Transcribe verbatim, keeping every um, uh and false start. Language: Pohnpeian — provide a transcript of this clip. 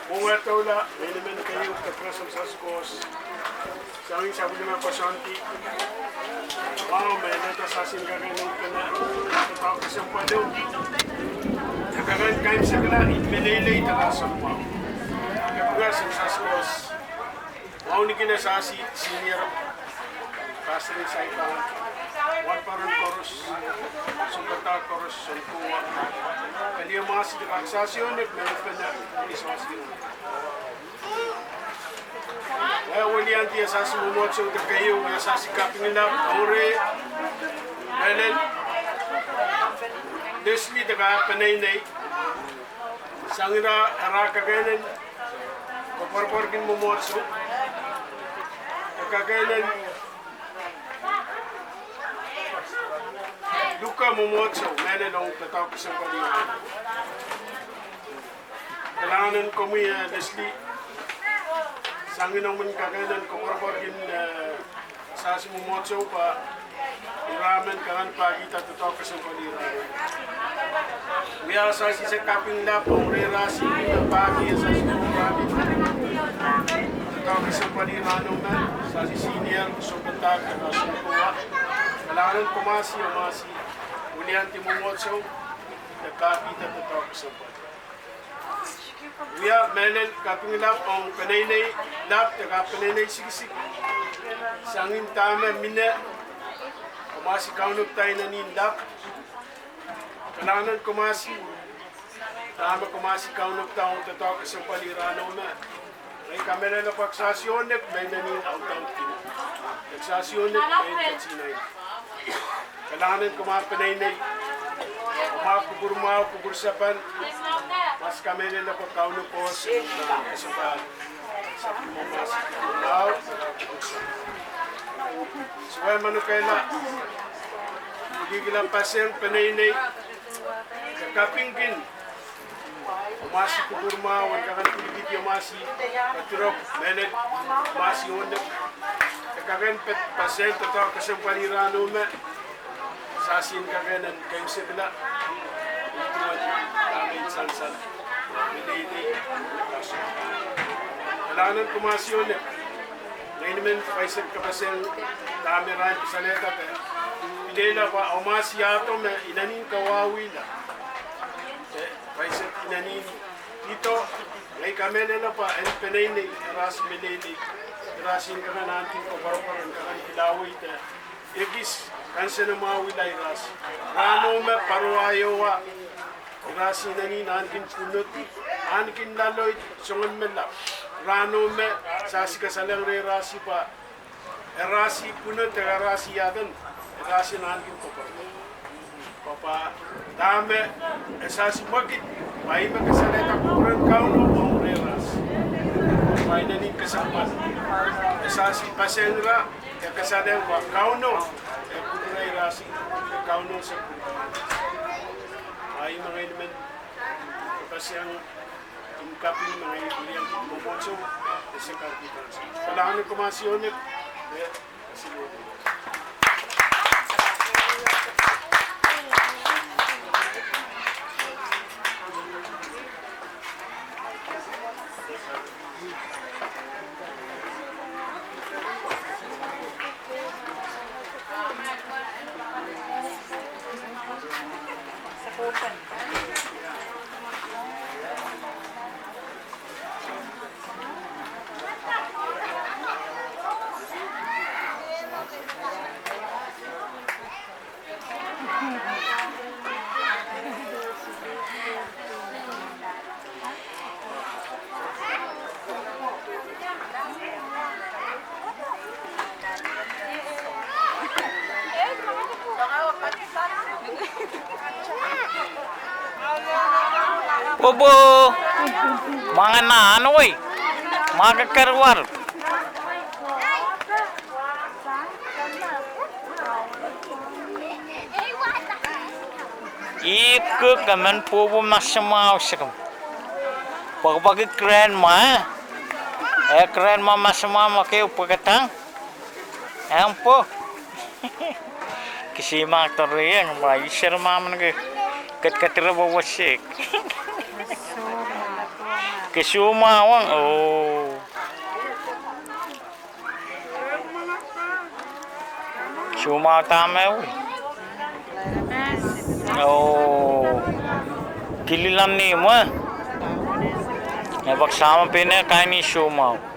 Mwohng doula, men men keieu, kekras en Sises Krais. Sang sapwellime koasoandi. Mwahu me leta sasi en kak en uhpene, kak kesempwal. Kak en kaimwisekla, I meleilei de kak sang mwahu. Kekras en Sises Krais. Mwahu ni kin sasi senior pastor en Saipan, wahnpoaron koaros, sounpadahk koaros, sounkowa. Pelian mwahsi de kak sasi onek, men pene, ni sasi onek. Eh, weliandi sasi mwomwohdiso de keieu, sasi kaping lap, ong Reh, Ellen, Leslie de kak peneinei. Sang ira, ira kak en koapworopworki mwomwohdiso. Kak en luke mwomwohdiso, mehlel ong doadoahk kesempwal. Kalahngan en komwi, eh, Leslie. Sang ira men kak en koapworopworki, eh, sasi mwomwohdiso pwe ira men kak en pahkihda doadoahk kesempwal ira. Wia sasi se kaping lap ong Reh Rasi, pahkih sasi mwomwohdiso. Doadoahk kesempwal ira nohme, sasi senior, sounpadahk, sounkowa. Kalahngan en komwi, oh mwahsi, weliandi mwomwohdiso, de pahkihda doadoahk kesempwal. Wia mehlel kaping lap ong peneinei lap, de kak peneinei sikisik. Sang ira dahme mie, komwi kaunop da inenen lap. Kalahngan en komwi, dahme komwi kaunop da ong doadoahk kesempwal ira nohme. Ngehi kamehlele pwe kak sasi onek, men inenen audaudkin. Kak sasi onek, men ketin ahi. Kalahngan en komwi peneinei, komwi kupwur mwahu, kupwur sapan, mas kamehlele pwe Kauno Koht, eh, kesempwal. Sapwellime mas kupwur mwahu. Soh, eh, manokehla, kihkihla paseng peneinei, kapingkin. Mwahsi kupwur mwahu, en kak en pwilikihdi mwahsi, katirok mehlel, mwahsi onek. E kak en pet paseng doadoahk kesempwal ira nohme, sasi en kak en kaimwisekla. Ituwen dahme I sansal. Meleilei. Kalahngan en komwi onek. Ngehi men paisek kapaseng dahme irail kasalehda pwe, pil lelohng pwe mwahsi ahdo me inenen kawauwihla. Eh, paisek inenen. Ito, ngehi kamehlele pwe en peneinei, irasi meleilei, irasi en kak en ahneki koapworopwor, en kak en pilawei de ekis kansenamwahula irasi. Rahno me pwarodo aio wa, irasi inenen ahneki pwunod, ahneki loalloid, soangen me lap. Rahno me sasi kasalehng reh irasi pwe, irasi pwunod, irasi aden, irasi ahneki koapworopwor. Pwe dahme e sasi mwekid, pwe ih me kasalehda kupwuren Kauno ong reh irasi. Pwe inenen kesempwal. E sasi paseng ira, e kasalehng pwe Kauno, e kupwure irasi, e Kauno se kupwure. Pwe ih me ngehi men paseng, en kaping me ngehi pil iang mwomwohdiso, e se kaping. Kalahngan en komwi onek, eh, Pwopwo, mwahnga nan wei, mwahnga kekerwar. Ih kuk emen pwopwo masamwahu sekum. Pwekipweki grandma, eh? Eh, grandma masamwahu me keieu pwekadahng. Eng pwo. Kisi mah tori eng, ma ih seri ma men ke. Ket, ket, re wewesehk. Ke soumwahu ong, oh. Soumwahu dahme wia? Oh. Kililong ni mwe. E pak Sahmo pein kain ni soumwahu.